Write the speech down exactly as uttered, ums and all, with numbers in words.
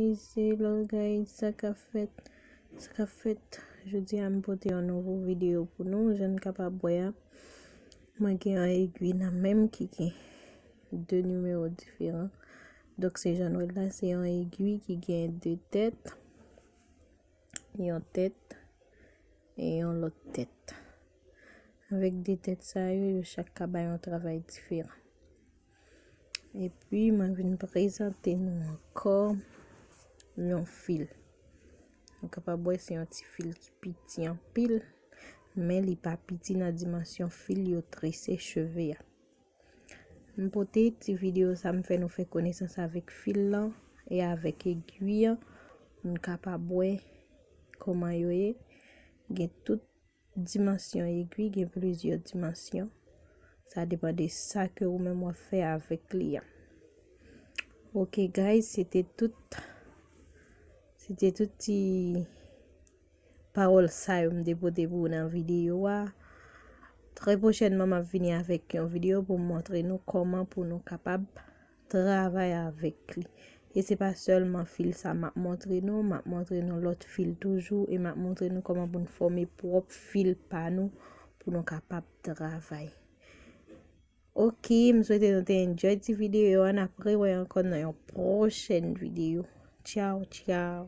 Hello guys, sa k ap fèt? Sa k ap fèt? Jodi a m pote yon nouvo videyo pou nou. Jan n kapab wè a, mwen gen yon egwi nan men m ki gen de nimewo diferan. Donk se jan n wè l la, se yon egwi ki gen de tèt, yon tèt e yon lòt tèt. Avèk de tèt sa yo, yo chak ka bay yon travay diferan. Epi mwen vin prezante nou ankò yon fil. Nou kapab wè se yon ti fil ki piti anpil, men li pa piti nan dimansyon fil yo trese cheve a. M pote ti videyo sa m fè nou fè konesans avèk fil lan e avèk egwi an pou n kapab wè kòman yo ye. Gen tout dimansyon egwi, gen plizyè dimansyon. Sa depann de sa ke ou menm w ap fè avèk li a. Ok guys, se te tout, se te tout ti pawòl sa yo m te pote pou ou nan videyo a. Trè pwochènman, m ap vini avèk yon videyo pou m montre nou kòman pou nou kapab travay avèk li. E se pa sèlman fil sa m ap montre nou, m ap montre nou lòt fil toujou e m ap montre nou kòman pou n fòme pwòp fil pa nou pou nou kapab travay. Ok, m swete nou te enjoy ti videyo a. N ap rewè ankò nan yon pwochèn videyo. Tchaw, tchaw.